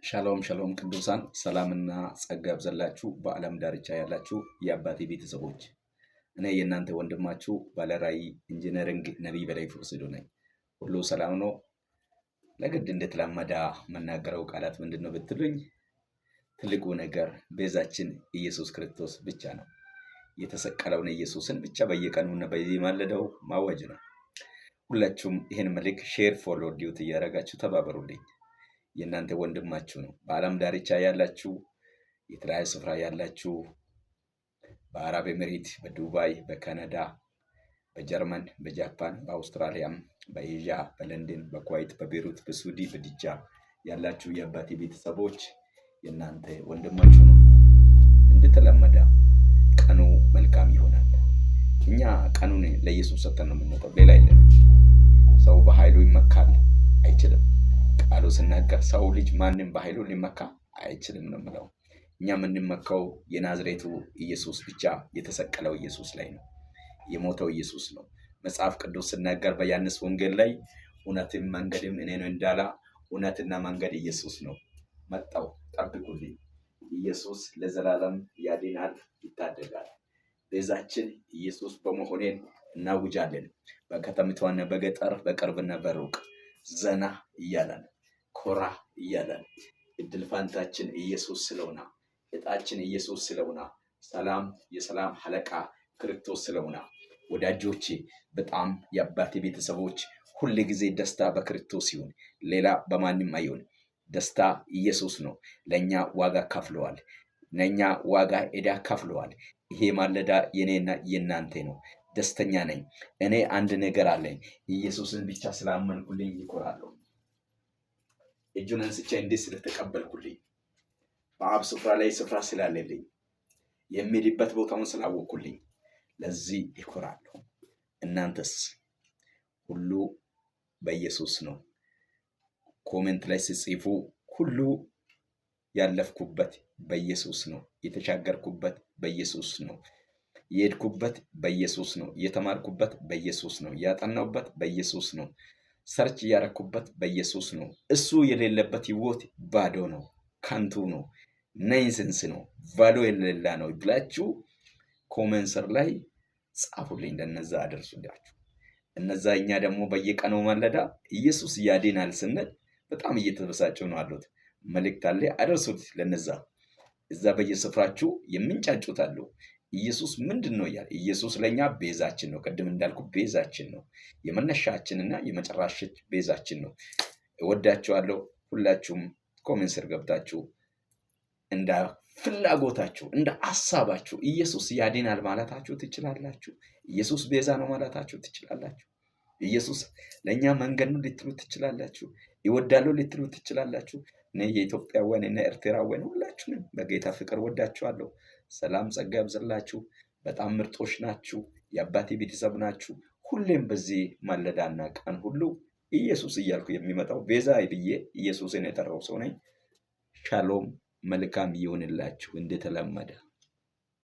ሻሎም ሻሎም ቅዱሳን ሰላምና ጸጋ ያብዛላችሁ። በዓለም ዳርቻ ያላችሁ የአባቴ ቤተሰቦች፣ እኔ የእናንተ ወንድማችሁ ባለራዕይ engineering ነቢይ በላይ ፍቅስዱ ነኝ። ሁሉ ሰላም ነው። ለግድ እንደተላመደ መናገረው ቃላት ምንድን ነው ብትሉኝ፣ ትልቁ ነገር ቤዛችን ኢየሱስ ክርስቶስ ብቻ ነው። የተሰቀለውን ኢየሱስን ብቻ በየቀኑና በየማለዳው ማወጅ ነው። ሁላችሁም ይህን መልእክት share፣ follow፣ duet እያደረጋችሁ ተባበሩልኝ። የእናንተ ወንድማችሁ ነው። በዓለም ዳርቻ ያላችሁ፣ የተለያዩ ስፍራ ያላችሁ፣ በአረብ ኤሚሬት፣ በዱባይ፣ በካናዳ፣ በጀርመን፣ በጃፓን፣ በአውስትራሊያም፣ በኤዥያ፣ በለንደን፣ በኩዌት፣ በቤሩት፣ በሱዲ፣ በድጃ ያላችሁ የአባቴ ቤተሰቦች የእናንተ ወንድማችሁ ነው። እንደተለመደ ቀኑ መልካም ይሆናል። እኛ ቀኑን ለኢየሱስ ሰጥተን ነው የምንወጣው፣ ሌላ የለንም። ሰው በኃይሉ ይመካል አይችልም። ቃሉ ስናገር ሰው ልጅ ማንም በኃይሉ ሊመካ አይችልም ነው የምለው። እኛ የምንመካው የናዝሬቱ ኢየሱስ ብቻ፣ የተሰቀለው ኢየሱስ ላይ ነው። የሞተው ኢየሱስ ነው። መጽሐፍ ቅዱስ ስናገር በዮሐንስ ወንጌል ላይ እውነትም መንገድም እኔ ነው እንዳላ እውነትና መንገድ ኢየሱስ ነው። መጣው ጠብቁልኝ። ኢየሱስ ለዘላለም ያድናል፣ ይታደጋል። ቤዛችን ኢየሱስ በመሆኔን እናውጃለን። በከተሚቷና በገጠር፣ በቅርብና በሩቅ ዘና እያለን፣ ኮራ እያለን፣ እድል ፋንታችን ኢየሱስ ስለሆነ፣ እጣችን ኢየሱስ ስለሆነ፣ ሰላም የሰላም አለቃ ክርስቶስ ስለሆነ፣ ወዳጆቼ፣ በጣም የአባቴ ቤተሰቦች፣ ሁል ጊዜ ደስታ በክርስቶስ ይሁን፣ ሌላ በማንም አይሁን። ደስታ ኢየሱስ ነው። ለእኛ ዋጋ ከፍለዋል። ለእኛ ዋጋ ዕዳ ከፍለዋል። ይሄ ማለዳ የኔና የእናንተ ነው። ደስተኛ ነኝ። እኔ አንድ ነገር አለኝ። ኢየሱስን ብቻ ስላመንኩልኝ ይኮራለሁ። እጁን አንስቼ እንዴት ስለተቀበልኩልኝ፣ በአብ ስፍራ ላይ ስፍራ ስላለልኝ፣ የሚሄድበት ቦታውን ስላወቅኩልኝ ለዚህ ይኮራለሁ። እናንተስ? ሁሉ በኢየሱስ ነው። Comment ላይ ስጽፉ ሁሉ ያለፍኩበት በኢየሱስ ነው፣ የተሻገርኩበት በኢየሱስ ነው፣ የሄድኩበት በኢየሱስ ነው፣ የተማርኩበት በኢየሱስ ነው፣ ያጠናሁበት በኢየሱስ ነው፣ search ያረኩበት በኢየሱስ ነው። እሱ የሌለበት ህይወት ባዶ ነው፣ ከንቱ ነው፣ nonsense ነው፣ value የሌላ ነው ብላችሁ comment ስር ላይ ጻፉልኝ፣ ለነዛ አደርሱላችሁ። እነዛ እኛ ደግሞ በየቀኑ ማለዳ ኢየሱስ ያድናል ስንል በጣም እየተበሳጩ ነው አሉት። መልእክት አለ፣ አደርሱት ለነዛ። እዛ በየስፍራችሁ የምንጫጩት አሉ። ኢየሱስ ምንድን ነው እያለ፣ ኢየሱስ ለእኛ ቤዛችን ነው። ቅድም እንዳልኩ ቤዛችን ነው። የመነሻችንና የመጨረሻችን ቤዛችን ነው። እወዳችኋለሁ። ሁላችሁም comment ስር ገብታችሁ እንደ ፍላጎታችሁ፣ እንደ ሀሳባችሁ ኢየሱስ ያድናል ማለታችሁ ትችላላችሁ። ኢየሱስ ቤዛ ነው ማለታችሁ ትችላላችሁ። ኢየሱስ ለእኛ መንገድ ነው ልትሉ ትችላላችሁ። ይወዳሉ ልትሉ ትችላላችሁ። እኔ የኢትዮጵያውያን እና ኤርትራውያን ሁላችሁንም በጌታ ፍቅር ወዳችኋለሁ። ሰላም ጸጋ ያብዛላችሁ። በጣም ምርጦች ናችሁ። የአባቴ ቤተሰብ ናችሁ። ሁሌም በዚህ ማለዳና ቀን ሁሉ ኢየሱስ እያልኩ የሚመጣው ቤዛ ብዬ ኢየሱስን የጠራው ሰው ነኝ። ሻሎም፣ መልካም ይሁንላችሁ እንደተለመደ።